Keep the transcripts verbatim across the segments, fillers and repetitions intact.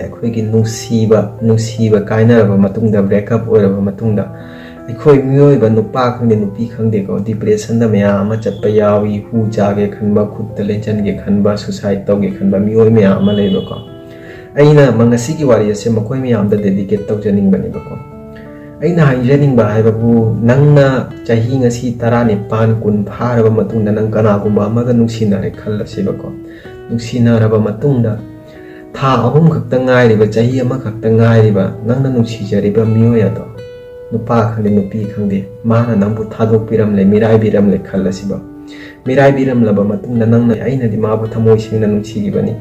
ꯑꯩꯈꯣꯏꯒꯤ ꯅꯨꯡꯁꯤꯕ ꯅꯨꯡꯁꯤꯕ ꯀꯥꯏꯅꯔꯕ ꯃꯇꯨꯡꯗ, ꯕ꯭ꯔꯦꯛꯑꯞ ꯑꯣꯏꯔꯕ ꯃꯇꯨꯡꯗ, ꯑꯩꯈꯣꯏ ꯃꯤꯑꯣꯏꯕ ꯅꯨꯄꯥ ꯈꯪꯗꯦ ꯅꯨꯄꯤ ꯈꯪꯗꯦꯀꯣ, ꯗꯤꯄ꯭ꯔꯦꯁꯟꯗ ꯃꯌꯥꯝ ꯑꯃ ꯆꯠꯄ ꯌꯥꯎꯏ꯫ ꯍꯨ ꯆꯥꯒꯦ ꯈꯟꯕ, ꯈꯨꯠꯇ ꯂꯦꯟꯁꯤꯟꯒꯦ ꯈꯟꯕ, ꯁꯨꯁꯥꯏꯠ ꯇꯧꯒꯦ ꯈꯟꯕ ꯃꯤꯑꯣꯏ ꯃꯌꯥꯝ ꯑꯃ ꯂꯩꯕꯀꯣ꯫ ꯑꯩꯅ ꯃ- ꯉꯁꯤꯒꯤ ꯋꯥꯔꯤ ꯑꯁꯦ ꯃꯈꯣꯏ ꯃꯌꯥꯝꯗ ꯗꯦꯗꯤꯀꯦꯠ ꯇꯧꯖꯅꯤꯡꯕꯅꯦꯕꯀꯣ꯫ ꯑꯩꯅ ꯍꯥꯏꯖꯅꯤꯡꯕ ꯍꯥꯏꯕꯕꯨ, ꯅꯪꯅ ꯆꯍꯤ ꯉꯁꯤ ꯇꯔꯥꯅꯤꯄꯥꯟ, ꯀꯨꯟ ꯐꯥꯔꯕ ꯃꯇꯨꯡꯗ ꯅꯪ ꯀꯅꯥꯒꯨꯝꯕ ꯑꯃꯒ ꯅꯨꯡꯁꯤꯅꯔꯦ ꯈꯜꯂꯁꯦꯕꯀꯣ꯫ ꯅꯨꯡꯁꯤꯅꯔꯕ ꯃꯇꯨꯡꯗ ꯊꯥ ꯑꯍꯨꯝ ꯈꯛꯇ ꯉꯥꯏꯔꯤꯕ, ꯆꯍꯤ ꯑꯃꯈꯛꯇ ꯉꯥꯏꯔꯤꯕ ꯅꯪꯅ ꯅꯨꯡꯁꯤꯖꯔꯤꯕ ꯃꯤꯑꯣꯏ ꯑꯗꯣ, ꯅꯨꯄꯥ ꯈꯪꯗꯦ ꯅꯨꯄꯤ ꯈꯪꯗꯦ, ꯃꯥꯅ ꯅꯪꯕꯨ ꯊꯥꯗꯣꯛꯄꯤꯔꯝꯂꯦ, ꯃꯤꯔꯥꯏꯕꯤꯔꯝꯂꯦ ꯈꯜꯂꯁꯤꯕ꯫ ꯃꯤꯔꯥꯏꯕꯤꯔꯝꯂꯕ ꯃꯇꯨꯡꯗ ꯅꯪꯅ, "ꯑꯩꯅꯗꯤ ꯃꯥꯕꯨ ꯊꯃꯣꯏ ꯁꯦꯡꯅ ꯅꯨꯡꯁꯤꯈꯤꯕꯅꯤ,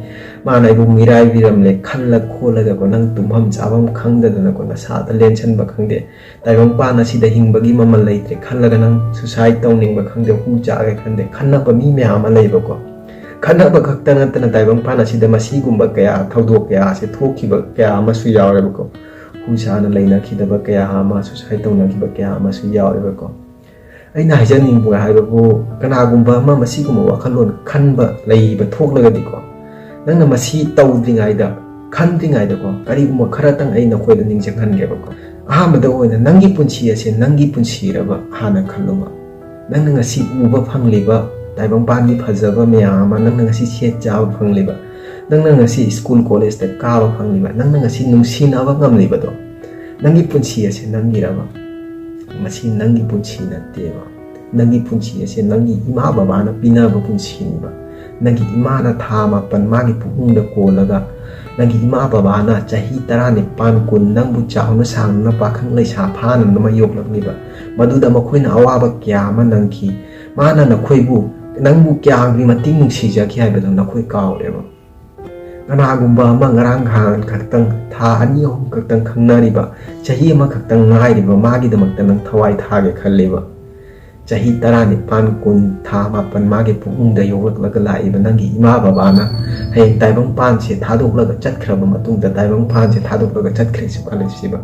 ꯃꯥꯅ ꯑꯩꯕꯨ ꯃꯤꯔꯥꯏꯕꯤꯔꯝꯂꯦ" ꯈꯜꯂ ꯈꯣꯠꯂꯒꯀꯣ, ꯅꯪ ꯇꯨꯝꯐꯝ ꯆꯥꯐꯝ ꯈꯪꯗꯗꯅꯀꯣ, ꯅꯁꯥꯗ ꯂꯦꯟꯁꯟꯕ ꯈꯪꯗꯦ, ꯇꯥꯏꯕꯪꯄꯥꯟ ꯑꯁꯤꯗ ꯍꯤꯡꯕꯒꯤ ꯃꯃꯜ ꯂꯩꯇ꯭ꯔꯦ ꯈꯜꯂꯒ ꯅꯪ ꯁꯨꯁꯥꯏꯠ ꯇꯧꯅꯤꯡꯕ ꯈꯪꯗꯦ, ꯍꯨ ꯆꯥꯒꯦ ꯈꯟꯗꯦ, ꯈꯟꯅꯕ ꯃꯤ ꯃꯌꯥꯝ ꯑꯃ ꯂꯩꯕꯀꯣ꯫ ꯈꯟꯅꯕ ꯈꯛꯇ ꯅꯠꯇꯅ ꯇꯥꯏꯕꯪꯄꯥꯟ ꯑꯁꯤꯗ ꯃꯁꯤꯒꯨꯝꯕ ꯀꯌꯥ, ꯊꯧꯗꯣꯛ ꯀꯌꯥ ꯑꯁꯤ ꯊꯣꯛꯈꯤꯕ ꯀꯌꯥ ꯑꯃꯁꯨ ꯌꯥꯎꯔꯦꯕꯀꯣ꯫ ꯍꯨ ꯆꯥꯅ ꯂꯩꯅꯈꯤꯗꯕ ꯀꯌꯥ ꯑꯃ, ꯁꯨꯁꯥꯏꯠ ꯇꯧꯅꯈꯤꯕ ꯀꯌꯥ ꯑꯃꯁꯨ ꯌꯥꯎꯔꯦꯕꯀꯣ꯫ ꯑꯩꯅ ꯍꯥꯏꯖꯅꯤꯡꯕ ꯍꯥꯏꯕꯕꯨ, ꯀꯅꯥꯒꯨꯝꯕ ꯑꯃ ꯃꯁꯤꯒꯨꯝꯕ ꯋꯥꯈꯜꯂꯣꯟ ꯈꯟꯕ ꯂꯩꯕ ꯊꯣꯛꯂꯒꯗꯤꯀꯣ, ꯅꯪꯅ ꯃꯁꯤ ꯇꯧꯗ꯭ꯔꯤꯉꯩꯗ, ꯈꯟꯗ꯭ꯔꯤꯉꯩꯗꯀꯣ, ꯀꯔꯤꯒꯨꯝꯕ ꯈꯔꯇꯪ ꯑꯩ ꯅꯈꯣꯏꯗ ꯅꯤꯡꯁꯤꯡꯍꯟꯒꯦꯕꯀꯣ꯫ ꯑꯍꯥꯟꯕꯗ ꯑꯣꯏꯅ ꯅꯪꯒꯤ ꯄꯨꯟꯁꯤ ꯑꯁꯦ ꯅꯪꯒꯤ ꯄꯨꯟꯁꯤꯔꯕ ꯍꯥꯟꯅ ꯈꯜꯂꯨꯕ꯫ ꯅꯪꯅ ꯉꯁꯤ ꯎꯕ ꯐꯪꯂꯤꯕ ꯇꯥꯏꯕꯪꯄꯥꯟꯒꯤ ꯐꯖꯕ ꯃꯌꯥꯝ ꯑꯃ, ꯅꯪꯅ ꯉꯁꯤ ꯁꯦꯠ ꯆꯥꯕ ꯐꯪꯂꯤꯕ, ꯅꯪꯅ ꯉꯁꯤ ꯁ꯭ꯀꯨꯜ ꯀꯣꯂꯦꯖꯇ ꯀꯥꯕ ꯐꯪꯂꯤꯕ, ꯅꯪꯅ ꯉꯁꯤ ꯅꯨꯡꯁꯤꯅꯕ ꯉꯝꯂꯤꯕꯗꯣ, ꯅꯪꯒꯤ ꯄꯨꯟꯁꯤ ꯑꯁꯦ ꯅꯪꯒꯤꯔꯕ? ꯃꯁꯤ ꯅꯪꯒꯤ ꯄꯨꯟꯁꯤ ꯅꯠꯇꯦꯕ꯫ ꯅꯪꯒꯤ ꯄꯨꯟꯁꯤ ꯑꯁꯦ ꯅꯪꯒꯤ ꯏꯃꯥ ꯕꯕꯥꯅ ꯄꯤꯅꯕ ꯄꯨꯟꯁꯤꯅꯦꯕ꯫ ꯅꯪꯒꯤ ꯏꯃꯥꯅ ꯊꯥ ꯃꯥꯄꯟ ꯃꯥꯒꯤ ꯄꯨꯛꯅꯨꯡꯗ ꯀꯣꯜꯂꯒ, ꯅꯪꯒꯤ ꯏꯃꯥ ꯕꯕꯥꯅ ꯆꯍꯤ ꯇꯔꯥꯅꯤꯄꯥꯟ, ꯀꯨꯟ ꯅꯪꯕꯨ ꯆꯥꯎꯅ ꯁꯥꯡꯅ ꯄꯥꯈꯪ ꯂꯩꯁꯥ ꯐꯥꯅꯅꯕ ꯌꯣꯛꯂꯛꯂꯤꯕ, ꯃꯗꯨꯗ ꯃꯈꯣꯏꯅ ꯑꯋꯥꯕ ꯀꯌꯥ ꯑꯃ ꯅꯪꯈꯤ꯫ ꯃꯥꯅ ꯅꯈꯣꯏꯕꯨ, ꯅꯪꯕꯨ ꯀꯌꯥꯒꯤ ꯃꯇꯤꯛ ꯅꯨꯡꯁꯤꯖꯈꯤ ꯍꯥꯏꯕꯗꯨ ꯅꯈꯣꯏ ꯀꯥꯎꯔꯦꯕ꯫ ꯀꯅꯥꯒꯨꯝꯕ ꯑꯃ ꯉꯔꯥꯡ ꯅꯍꯥꯟ ꯈꯛꯇꯪ, ꯊꯥ ꯑꯅꯤ ꯑꯍꯨꯝ ꯈꯛꯇꯪ ꯈꯪꯅꯔꯤꯕ, ꯆꯍꯤ ꯑꯃꯈꯛꯇꯪ ꯉꯥꯏꯔꯤꯕ ꯃꯥꯒꯤꯗꯃꯛꯇ ꯅꯪ ꯊꯋꯥꯏ ꯊꯥꯒꯦ ꯈꯜꯂꯤꯕ? ꯆꯍꯤ ꯇꯔꯥꯅꯤꯄꯥꯟ, ꯀꯨꯟ, ꯊꯥ ꯃꯥꯄꯟ ꯃꯥꯒꯤ ꯄꯨꯛꯅꯨꯡꯗ ꯌꯣꯛꯂꯛꯂꯒ ꯂꯥꯛꯏꯕ ꯅꯪꯒꯤ ꯏꯃꯥ ꯕꯕꯥꯅ ꯍꯌꯦꯡ ꯇꯥꯏꯕꯪꯄꯥꯟꯁꯦ ꯊꯥꯗꯣꯛꯂꯒ ꯆꯠꯈ꯭ꯔꯕ ꯃꯇꯨꯡꯗ, ꯇꯥꯏꯕꯪꯄꯥꯟꯁꯦ ꯊꯥꯗꯣꯛꯂꯒ ꯆꯠꯈ꯭ꯔꯦꯁꯨ ꯈꯜꯂꯁꯤꯕ,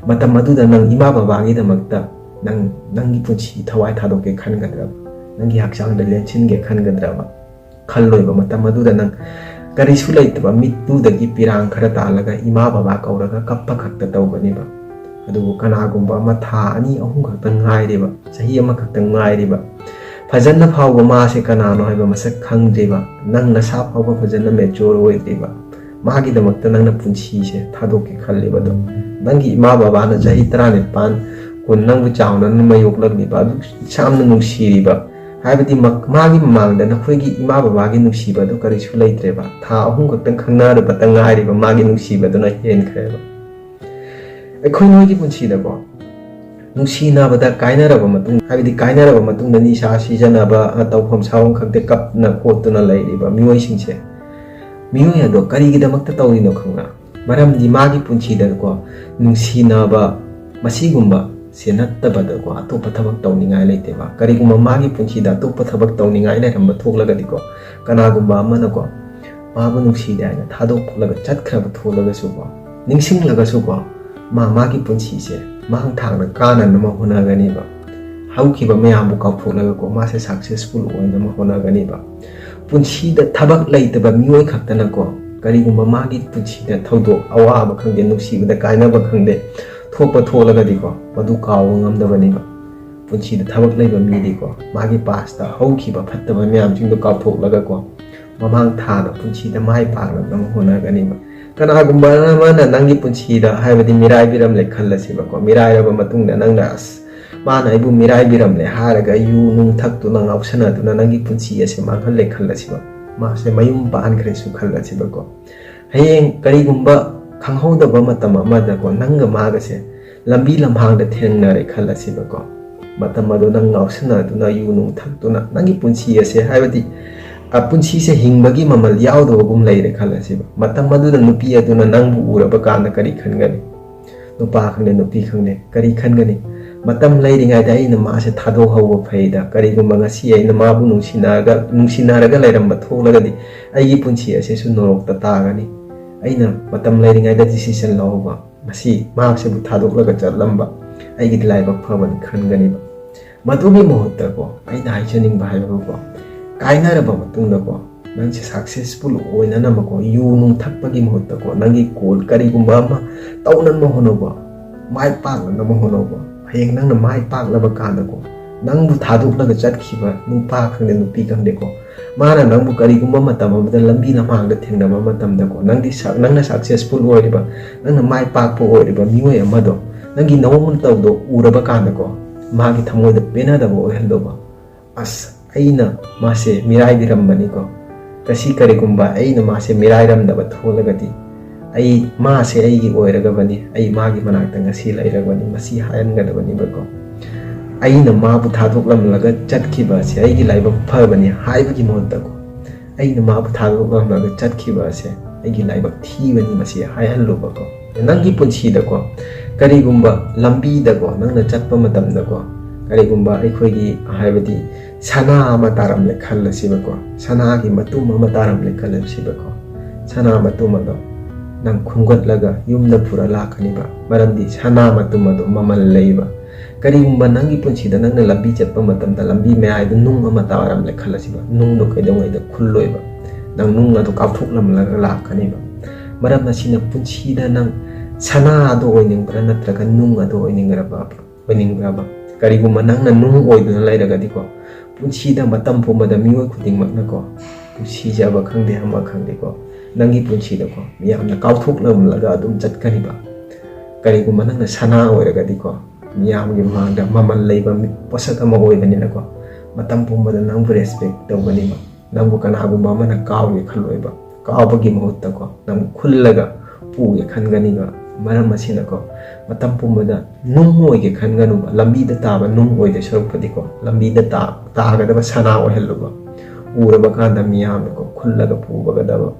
ꯃꯇꯝ ꯑꯗꯨꯗ ꯅꯪ ꯏꯃꯥ ꯕꯕꯥꯒꯤꯗꯃꯛꯇ ꯅꯪ, ꯅꯪꯒꯤ ꯄꯨꯟꯁꯤ ꯊꯋꯥꯏ ꯊꯥꯗꯣꯛꯀꯦ ꯈꯟꯒꯗ꯭ꯔꯕ? ꯅꯪꯒꯤ ꯍꯛꯆꯥꯡꯗ ꯂꯦꯟꯁꯤꯟꯒꯦ ꯈꯟꯒꯗ꯭ꯔꯕ? ꯈꯜꯂꯣꯏꯕ꯫ ꯃꯇꯝ ꯑꯗꯨꯗ ꯅꯪ ꯀꯔꯤꯁꯨ ꯂꯩꯇꯕ ꯃꯤꯠꯇꯨꯗꯒꯤ ꯄꯤꯔꯥꯡ ꯈꯔ ꯇꯥꯜꯂꯒ ꯏꯃꯥ ꯕꯕꯥ ꯀꯧꯔꯒ ꯀꯞꯄ ꯈꯛꯇ ꯇꯧꯒꯅꯦꯕ꯫ ꯑꯗꯨꯕꯨ ꯀꯅꯥꯒꯨꯝꯕ ꯑꯃ ꯊꯥ ꯑꯅꯤ ꯑꯍꯨꯝ ꯈꯛꯇ ꯉꯥꯏꯔꯤꯕ, ꯆꯍꯤ ꯑꯃꯈꯛꯇ ꯉꯥꯏꯔꯤꯕ, ꯐꯖꯅ ꯐꯥꯎꯕ ꯃꯥꯁꯦ ꯀꯅꯥꯅꯣ ꯍꯥꯏꯕ ꯃꯁꯛ ꯈꯪꯗ꯭ꯔꯤꯕ, ꯅꯪ ꯅꯁꯥ ꯐꯥꯎꯕ ꯐꯖꯅ mature ꯑꯣꯏꯗ꯭ꯔꯤꯕ, ꯃꯥꯒꯤꯗꯃꯛꯇ ꯅꯪꯅ ꯄꯨꯟꯁꯤꯁꯦ ꯊꯥꯗꯣꯛꯀꯦ ꯈꯜꯂꯤꯕꯗꯣ, ꯅꯪꯒꯤ ꯏꯃꯥ ꯕꯕꯥꯅ ꯆꯍꯤ ꯇꯔꯥꯅꯤꯄꯥꯟ, ꯀꯨꯟ ꯅꯪꯕꯨ ꯆꯥꯎꯅ ꯅꯪꯅ ꯌꯣꯛꯂꯛꯂꯤꯕ, ꯑꯗꯨ ꯌꯥꯝꯅ ꯅꯨꯡꯁꯤꯔꯤꯕ, ꯍꯥꯏꯕꯗꯤ ꯃ-, ꯃꯥꯒꯤ ꯃꯃꯥꯡꯗ ꯅꯈꯣꯏꯒꯤ ꯏꯃꯥ ꯕꯕꯥꯒꯤ ꯅꯨꯡꯁꯤꯕ ꯑꯗꯨ ꯀꯔꯤꯁꯨ ꯂꯩꯇ꯭ꯔꯦꯕ꯫ ꯊꯥ ꯑꯍꯨꯝ ꯈꯛꯇꯪ ꯈꯪꯅꯔꯕꯇ ꯉꯥꯏꯔꯤꯕ ꯃꯥꯒꯤ ꯅꯨꯡꯁꯤꯕꯗꯨꯅ ꯍꯦꯟꯈ꯭ꯔꯦꯕ꯫ ꯑꯩꯈꯣꯏ ꯅꯣꯏꯒꯤ ꯄꯨꯟꯁꯤꯗꯀꯣ, ꯅꯨꯡꯁꯤꯅꯕꯗ ꯀꯥꯏꯅꯔꯕ ꯃꯇꯨꯡ, ꯍꯥꯏꯕꯗꯤ ꯀꯥꯏꯅꯔꯕ ꯃꯇꯨꯡꯗ ꯅꯤꯁꯥ ꯁꯤꯖꯤꯟꯅꯕ, ꯇꯧꯐꯝ ꯁꯥꯐꯝ ꯈꯪꯗꯦ, ꯀꯞꯅ ꯈꯣꯠꯇꯨꯅ ꯂꯩꯔꯤꯕ ꯃꯤꯑꯣꯏꯁꯤꯡꯁꯦ, ꯃꯤꯑꯣꯏ ꯑꯗꯣ ꯀꯔꯤꯒꯤꯗꯃꯛꯇ ꯇꯧꯔꯤꯅꯣ ꯈꯪꯕ꯭ꯔꯥ? ꯃꯔꯝꯗꯤ ꯃꯥꯒꯤ ꯄꯨꯟꯁꯤꯗꯀꯣ, ꯅꯨꯡꯁꯤꯅꯕ ꯃꯁꯤꯒꯨꯝꯕ ꯁꯦ ꯅꯠꯇꯕꯗꯀꯣ, ꯑꯇꯣꯞꯄ ꯊꯕꯛ ꯇꯧꯅꯤꯡꯉꯥꯏ ꯂꯩꯇꯦꯕ꯫ ꯀꯔꯤꯒꯨꯝꯕ ꯃꯥꯒꯤ ꯄꯨꯟꯁꯤꯗ ꯑꯇꯣꯞꯄ ꯊꯕꯛ ꯇꯧꯅꯤꯡꯉꯥꯏ ꯂꯩꯔꯝꯕ ꯊꯣꯛꯂꯒꯗꯤꯀꯣ, ꯀꯅꯥꯒꯨꯝꯕ ꯑꯃꯅꯀꯣ, ꯃꯥꯕꯨ ꯅꯨꯡꯁꯤꯗꯦ ꯍꯥꯏꯅ ꯊꯥꯗꯣꯛꯂꯒ ꯆꯠꯈ꯭ꯔꯕ ꯊꯣꯛꯂꯒꯁꯨꯀꯣ, ꯅꯤꯡꯁꯤꯡꯂꯒꯁꯨꯀꯣ, ꯃꯥ ꯃꯥꯒꯤ ꯄꯨꯟꯁꯤꯁꯦ ꯃꯥꯡ ꯊꯥꯡꯅ ꯀꯥꯅꯅꯕ ꯍꯣꯠꯅꯒꯅꯦꯕ꯫ ꯍꯧꯈꯤꯕ ꯃꯌꯥꯝꯕꯨ ꯀꯥꯎꯊꯣꯛꯂꯒꯀꯣ, ꯃꯥꯁꯦ successful ꯑꯣꯏꯅꯕ ꯍꯣꯠꯅꯒꯅꯦꯕ꯫ ꯄꯨꯟꯁꯤꯗ ꯊꯕꯛ ꯂꯩꯇꯕ ꯃꯤꯑꯣꯏ ꯈꯛꯇꯅꯀꯣ, ꯀꯔꯤꯒꯨꯝꯕ ꯃꯥꯒꯤ ꯄꯨꯟꯁꯤꯗ ꯊꯧꯗꯣꯛ ꯑꯋꯥꯕ ꯈꯪꯗꯦ, ꯅꯨꯡꯁꯤꯕꯗ ꯀꯥꯏꯅꯕ ꯈꯪꯗꯦ, ꯊꯣꯛꯄ ꯊꯣꯛꯂꯒꯗꯤꯀꯣ, ꯃꯗꯨ ꯀꯥꯎꯕ ꯉꯝꯗꯕꯅꯦꯕ꯫ ꯄꯨꯟꯁꯤꯗ ꯊꯕꯛ ꯂꯩꯕ ꯃꯤꯗꯤꯀꯣ, ꯃꯥꯒꯤ past ꯍꯧꯈꯤꯕ ꯐꯠꯇꯕ ꯃꯌꯥꯝꯁꯤꯡꯗꯣ ꯀꯥꯎꯊꯣꯛꯂꯒꯀꯣ, ꯃꯃꯥꯡ ꯊꯥꯅ ꯄꯨꯟꯁꯤꯗ ꯃꯥꯏ ꯄꯥꯛꯅꯕ ꯍꯣꯠꯅꯒꯅꯦꯕ꯫ ꯀꯅꯥꯒꯨꯝꯕ ꯑꯃꯅ ꯅꯪꯒꯤ ꯄꯨꯟꯁꯤꯗ, ꯍꯥꯏꯕꯗꯤ ꯃꯤꯔꯥꯏꯕꯤꯔꯝꯂꯦ ꯈꯜꯂꯁꯦꯕꯀꯣ, ꯃꯤꯔꯥꯏꯔꯕ ꯃꯇꯨꯡꯗ ꯅꯪꯅ, "ꯑꯁ, ꯃꯥꯅ ꯑꯩꯕꯨ ꯃꯤꯔꯥꯏꯕꯤꯔꯝꯂꯦ" ꯍꯥꯏꯔꯒ ꯌꯨ ꯅꯨꯡ ꯊꯛꯇꯨꯅ ꯉꯥꯎꯁꯟꯅꯗꯨꯅ ꯅꯪꯒꯤ ꯄꯨꯟꯁꯤ ꯑꯁꯦ ꯃꯥꯡꯍꯜꯂꯦ ꯈꯜꯂꯁꯤꯕ, ꯃꯥꯁꯦ ꯃꯌꯨꯝ ꯄꯥꯟꯈ꯭ꯔꯦꯁꯨ ꯈꯜꯂꯁꯤꯕꯀꯣ, ꯍꯌꯦꯡ ꯀꯔꯤꯒꯨꯝꯕ ꯈꯪꯍꯧꯗꯕ ꯃꯇꯝ ꯑꯃꯗꯀꯣ, ꯅꯪꯒ ꯃꯥꯒꯁꯦ ꯂꯝꯕꯤ ꯂꯝꯍꯥꯡꯗ ꯊꯦꯡꯅꯔꯦ ꯈꯜꯂꯁꯤꯕꯀꯣ, ꯃꯇꯝ ꯑꯗꯨ ꯅꯪ ꯉꯥꯎꯁꯟꯅꯗꯨꯅ, ꯌꯨ ꯅꯨꯡ ꯊꯛꯇꯨꯅ, ꯅꯪꯒꯤ ꯄꯨꯟꯁꯤ ꯑꯁꯦ, ꯍꯥꯏꯕꯗꯤ, ꯑ, ꯄꯨꯟꯁꯤꯁꯦ ꯍꯤꯡꯕꯒꯤ ꯃꯃꯜ ꯌꯥꯎꯗꯕꯒꯨꯝ ꯂꯩꯔꯦ ꯈꯜꯂꯁꯤꯕ꯫ ꯃꯇꯝ ꯑꯗꯨꯗ ꯅꯨꯄꯤ ꯑꯗꯨꯅ ꯅꯪꯕꯨ ꯎꯔꯕ ꯀꯥꯟꯗ ꯀꯔꯤ ꯈꯟꯒꯅꯤ? ꯅꯨꯄꯥ ꯈꯪꯗꯦ, ꯅꯨꯄꯤ ꯈꯪꯗꯦ, ꯀꯔꯤ ꯈꯟꯒꯅꯤ? ꯃꯇꯝ ꯂꯩꯔꯤꯉꯩꯗ ꯑꯩꯅ ꯃꯥꯁꯦ ꯊꯥꯗꯣꯛꯍꯧꯕ ꯐꯩꯗ꯫ ꯀꯔꯤꯒꯨꯝꯕ ꯉꯁꯤ ꯑꯩꯅ ꯃꯥꯕꯨ ꯅꯨꯡꯁꯤꯅꯔꯒ, ꯅꯨꯡꯁꯤꯅꯔꯒ ꯂꯩꯔꯝꯕ ꯊꯣꯛꯂꯒꯗꯤ, ꯑꯩꯒꯤ ꯄꯨꯟꯁꯤ ꯑꯁꯤꯁꯨ ꯅꯣꯔꯣꯛꯇ ꯇꯥꯒꯅꯤ꯫ ꯑꯩꯅ ꯃꯇꯝ ꯂꯩꯔꯤꯉꯩꯗ decision ꯂꯧꯍꯧꯕ, ꯃꯁꯤ ꯃꯍꯥꯛꯁꯤꯕꯨ ꯊꯥꯗꯣꯛꯂꯒ ꯆꯠꯂꯝꯕ ꯑꯩꯒꯤꯗꯤ ꯂꯥꯏꯕꯛ ꯐꯕꯅꯤ ꯈꯟꯒꯅꯤꯕ꯫ ꯃꯗꯨꯒꯤ ꯃꯍꯨꯠꯇꯀꯣ, ꯑꯩꯅ ꯍꯥꯏꯖꯅꯤꯡꯕ ꯍꯥꯏꯕꯕꯨꯀꯣ, ꯀꯥꯏꯅꯔꯕ ꯃꯇꯨꯡꯗꯀꯣ, ꯅꯪꯁꯦ ꯁꯛꯁꯦꯁꯐꯨꯜ ꯑꯣꯏꯅꯅꯕꯀꯣ, ꯌꯨ ꯅꯨꯡ ꯊꯛꯄꯒꯤ ꯃꯍꯨꯠꯇꯀꯣ, ꯅꯪꯒꯤ ꯒꯣꯜ ꯀꯔꯤꯒꯨꯝꯕ ꯑꯃ ꯇꯧꯅꯕ ꯍꯣꯠꯅꯧꯕ, ꯃꯥꯏ ꯄꯥꯛꯅꯅꯕ ꯍꯣꯠꯅꯧꯕ꯫ ꯍꯌꯦꯡ ꯅꯪꯅ ꯃꯥꯏ ꯄꯥꯛꯅꯕ ꯀꯥꯟꯗꯀꯣ, ꯅꯪꯕꯨ ꯊꯥꯗꯣꯛꯂꯒ ꯆꯠꯈꯤꯕ ꯅꯨꯄꯥ ꯈꯪꯗꯦ, ꯅꯨꯄꯤ ꯈꯪꯗꯦꯀꯣ, ꯃꯥꯅ ꯅꯪꯕꯨ ꯀꯔꯤꯒꯨꯝꯕ ꯃꯇꯝ ꯑꯃꯗ ꯂꯝꯕꯤ ꯂꯝꯍꯥꯡꯗ ꯊꯦꯡꯅꯕ ꯃꯇꯝꯗꯀꯣ, ꯅꯪꯗꯤ ꯁꯛ-, ꯅꯪꯅ ꯁꯛꯁꯦꯁꯐꯨꯜ ꯑꯣꯏꯔꯤꯕ, ꯅꯪꯅ ꯃꯥꯏ ꯄꯥꯛꯄ ꯑꯣꯏꯔꯤꯕ ꯃꯤꯑꯣꯏ ꯑꯃꯗꯣ, ꯅꯪꯒꯤ ꯅꯑꯣꯡ ꯃꯇꯧꯗꯣ ꯎꯔꯕ ꯀꯥꯟꯗꯀꯣ, ꯃꯥꯒꯤ ꯊꯃꯣꯏꯗ ꯄꯦꯟꯅꯗꯕ ꯑꯣꯏꯍꯜꯂꯣꯕ꯫ "ꯑꯁ, ꯑꯩꯅ ꯃꯥꯁꯦ ꯃꯤꯔꯥꯏꯕꯤꯔꯝꯕꯅꯤꯀꯣ꯫ ꯉꯁꯤ ꯀꯔꯤꯒꯨꯝꯕ ꯑꯩꯅ ꯃꯥꯁꯦ ꯃꯤꯔꯥꯏꯔꯝꯗꯕ ꯊꯣꯛꯂꯒꯗꯤ, ꯑꯩ, ꯃꯥꯁꯦ ꯑꯩꯒꯤ ꯑꯣꯏꯔꯒꯕꯅꯤ, ꯑꯩ ꯃꯥꯒꯤ ꯃꯅꯥꯛꯇ ꯉꯁꯤ ꯂꯩꯔꯕꯅꯤ", ꯃꯁꯤ ꯍꯥꯏꯍꯟꯒꯗꯕꯅꯤꯕꯀꯣ꯫ "ꯑꯩꯅ ꯃꯥꯕꯨ ꯊꯥꯗꯣꯛꯂꯝꯂꯒ ꯆꯠꯈꯤꯕ ꯑꯁꯦ ꯑꯩꯒꯤ ꯂꯥꯏꯕꯛ ꯐꯕꯅꯤ" ꯍꯥꯏꯕꯒꯤ ꯃꯍꯨꯠꯇꯀꯣ, "ꯑꯩꯅ ꯃꯥꯕꯨ ꯊꯥꯗꯣꯛꯂꯝꯂꯒ ꯆꯠꯈꯤꯕ ꯑꯁꯦ ꯑꯩꯒꯤ ꯂꯥꯏꯕꯛ ꯊꯤꯕꯅꯤ", ꯃꯁꯤ ꯍꯥꯏꯍꯜꯂꯨꯕꯀꯣ꯫ ꯅꯪꯒꯤ ꯄꯨꯟꯁꯤꯗꯀꯣ, ꯀꯔꯤꯒꯨꯝꯕ ꯂꯝꯕꯤꯗꯀꯣ, ꯅꯪꯅ ꯆꯠꯄ ꯃꯇꯝꯗꯀꯣ, ꯀꯔꯤꯒꯨꯝꯕ ꯑꯩꯈꯣꯏꯒꯤ, ꯍꯥꯏꯕꯗꯤ, ꯁꯅꯥ ꯑꯃ ꯇꯥꯔꯝꯂꯦ ꯈꯜꯂꯁꯤꯕꯀꯣ, ꯁꯅꯥꯒꯤ ꯃꯇꯨꯝ ꯑꯃ ꯇꯥꯔꯝꯂꯦ ꯈꯜꯂꯁꯤꯕꯀꯣ, ꯁꯅꯥ ꯃꯇꯨꯝ ꯑꯗꯣ ꯅꯪ ꯈꯨꯟꯒꯠꯂꯒ ꯌꯨꯝꯗ ꯄꯨꯔ ꯂꯥꯛꯀꯅꯤꯕ, ꯃꯔꯝꯗꯤ ꯁꯅꯥ ꯃꯇꯨꯝ ꯑꯗꯣ ꯃꯃꯜ ꯂꯩꯕ꯫ ꯀꯔꯤꯒꯨꯝꯕ ꯅꯪꯒꯤ ꯄꯨꯟꯁꯤꯗ ꯅꯪꯅ ꯂꯝꯕꯤ ꯆꯠꯄ ꯃꯇꯝꯗ ꯂꯝꯕꯤ ꯃꯌꯥꯏꯗ ꯅꯨꯡ ꯑꯃ ꯇꯥꯔꯝꯂꯦ ꯈꯜꯂꯁꯤꯕ, ꯅꯨꯡꯗꯣ ꯀꯩꯗꯧꯉꯩꯗ ꯈꯨꯜꯂꯣꯏꯕ, ꯅꯪ ꯅꯨꯡ ꯑꯗꯣ ꯀꯥꯎꯊꯣꯛꯂꯝꯂꯒ ꯂꯥꯛꯀꯅꯤꯕ꯫ ꯃꯔꯝ ꯑꯁꯤꯅ ꯄꯨꯟꯁꯤꯗ ꯅꯪ ꯁꯅꯥ ꯑꯗꯨ ꯑꯣꯏꯅꯤꯡꯕ꯭ꯔꯥ, ꯅꯠꯇ꯭ꯔꯒ ꯅꯨꯡ ꯑꯗꯨ ꯑꯣꯏꯅꯤꯡꯕ꯭ꯔꯕ, ꯑꯣꯏꯅꯤꯡꯕ꯭ꯔꯕ? ꯀꯔꯤꯒꯨꯝꯕ ꯅꯪꯅ ꯅꯨꯡ ꯑꯣꯏꯗꯨꯅ ꯂꯩꯔꯒꯗꯤꯀꯣ, ꯄꯨꯟꯁꯤꯗ ꯃꯇꯝ ꯄꯨꯝꯕꯗ ꯃꯤꯑꯣꯏ ꯈꯨꯗꯤꯡꯃꯛꯅꯀꯣ, ꯅꯨꯡꯁꯤꯖꯕ ꯈꯪꯗꯦ, ꯑꯃ ꯈꯪꯗꯦꯀꯣ, ꯅꯪꯒꯤ ꯄꯨꯟꯁꯤꯗꯀꯣ, ꯃꯤꯌꯥꯝꯅ ꯀꯥꯎꯊꯣꯛꯂꯝꯂꯒ ꯑꯗꯨꯝ ꯆꯠꯀꯅꯤꯕ꯫ ꯀꯔꯤꯒꯨꯝꯕ ꯅꯪꯅ ꯁꯅꯥ ꯑꯣꯏꯔꯒꯗꯤꯀꯣ, ꯃꯤꯌꯥꯝꯒꯤ ꯃꯃꯥꯡꯗ ꯃꯃꯜ ꯂꯩꯕ ꯃꯤ-, ꯄꯣꯠꯁꯛ ꯑꯃ ꯑꯣꯏꯕꯅꯤꯅꯀꯣ, ꯃꯇꯝ ꯄꯨꯝꯕꯗ ꯅꯪꯕꯨ ꯔꯦꯁꯄꯦꯛ ꯇꯧꯒꯅꯤꯕ꯫ ꯅꯪꯕꯨ ꯀꯅꯥꯒꯨꯝꯕ ꯑꯃꯅ ꯀꯥꯎꯒꯦ ꯈꯜꯂꯣꯏꯕ, ꯀꯥꯎꯕꯒꯤ ꯃꯍꯨꯠꯇꯀꯣ, ꯅꯪꯕꯨ ꯈꯨꯜꯂꯒ ꯄꯨꯒꯦ ꯈꯟꯒꯅꯤꯕ꯫ ꯃꯔꯝ ꯑꯁꯤꯅꯀꯣ, ꯃꯇꯝ ꯄꯨꯝꯕꯗ ꯅꯨꯡ ꯑꯣꯏꯒꯦ ꯈꯟꯒꯅꯨꯕ, ꯂꯝꯕꯤꯗ ꯇꯥꯕ ꯅꯨꯡ ꯑꯣꯏꯗꯣꯏ ꯁꯔꯨꯛꯄꯨꯗꯤꯀꯣ, ꯂꯝꯕꯤꯗ ꯇꯥ-, ꯇꯥꯒꯗꯕ ꯁꯅꯥ ꯑꯣꯏꯍꯜꯂꯨꯕ꯫ ꯎꯔꯕ ꯀꯥꯟꯗ ꯃꯤꯌꯥꯝꯅꯀꯣ, ꯈꯨꯜꯂꯒ ꯄꯨꯕꯒꯗꯕ꯫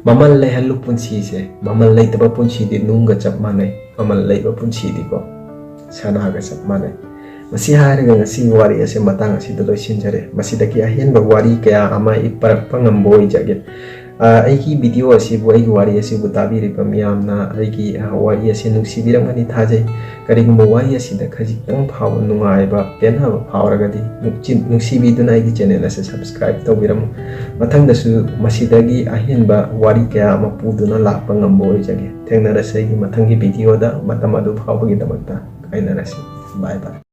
ꯃꯃꯜ ꯂꯩꯍꯜꯂꯨ ꯄꯨꯟꯁꯤꯁꯦ꯫ ꯃꯃꯜ ꯂꯩꯇꯕ ꯄꯨꯟꯁꯤꯗꯤ ꯅꯨꯡꯒ ꯆꯞ ꯃꯥꯟꯅꯩ, ꯃꯃꯜ ꯂꯩꯕ ꯄꯨꯟꯁꯤꯗꯤꯀꯣ, ꯁꯅꯥꯒ ꯆꯞ ꯃꯥꯟꯅꯩ꯫ ꯃꯁꯤ ꯍꯥꯏꯔꯒ ꯉꯁꯤꯒꯤ ꯋꯥꯔꯤ ꯑꯁꯦ ꯃꯇꯥꯡ ꯑꯁꯤꯗ ꯂꯣꯏꯁꯤꯟꯖꯔꯦ꯫ ꯃꯁꯤꯗꯒꯤ ꯑꯍꯦꯟꯕ ꯋꯥꯔꯤ ꯀꯌꯥ ꯑꯃ ꯑꯩ ꯄꯔꯛꯄ ꯉꯝꯕ ꯑꯣꯏꯖꯒꯦ꯫ ꯑ, ꯑꯩꯒꯤ ꯚꯤꯗꯤꯑꯣ ꯑꯁꯤꯕꯨ, ꯑꯩꯒꯤ ꯋꯥꯔꯤ ꯑꯁꯤꯕꯨ ꯇꯥꯕꯤꯔꯤꯕ ꯃꯤꯌꯥꯝꯅ ꯑꯩꯒꯤ, ꯑ, ꯋꯥꯔꯤ ꯑꯁꯤ ꯅꯨꯡꯁꯤꯕꯤꯔꯝꯒꯅꯤ ꯊꯥꯖꯩ꯫ ꯀꯔꯤꯒꯨꯝꯕ ꯋꯥꯔꯤ ꯑꯁꯤꯗ ꯈꯖꯤꯛꯇꯪ ꯐꯥꯎꯕ ꯅꯨꯡꯉꯥꯏꯕ, ꯄꯦꯟꯅꯕ ꯐꯥꯎꯔꯒꯗꯤ ꯅꯨꯡꯁꯤ-, ꯅꯨꯡꯁꯤꯕꯤꯗꯨꯅ ꯑꯩꯒꯤ ꯆꯦꯅꯦꯜ ꯑꯁꯤ ꯁꯕꯁꯀ꯭ꯔꯥꯏꯕ ꯇꯧꯕꯤꯔꯝꯃꯨ꯫ ꯃꯊꯪꯗꯁꯨ ꯃꯁꯤꯗꯒꯤ ꯑꯍꯦꯟꯕ ꯋꯥꯔꯤ ꯀꯌꯥ ꯑꯃ ꯄꯨꯗꯨꯅ ꯂꯥꯛꯄ ꯉꯝꯕ ꯑꯣꯏꯖꯒꯦ꯫ ꯊꯦꯡꯅꯔꯁꯦ ꯑꯩꯒꯤ ꯃꯊꯪꯒꯤ ꯚꯤꯗꯤꯑꯣꯗ꯫ ꯃꯇꯝ ꯑꯗꯨ ꯐꯥꯎꯕꯒꯤꯗꯃꯛꯇ ꯀꯥꯏꯅꯔꯁꯤ꯫ ꯕꯥꯏ ꯕꯥꯏ꯫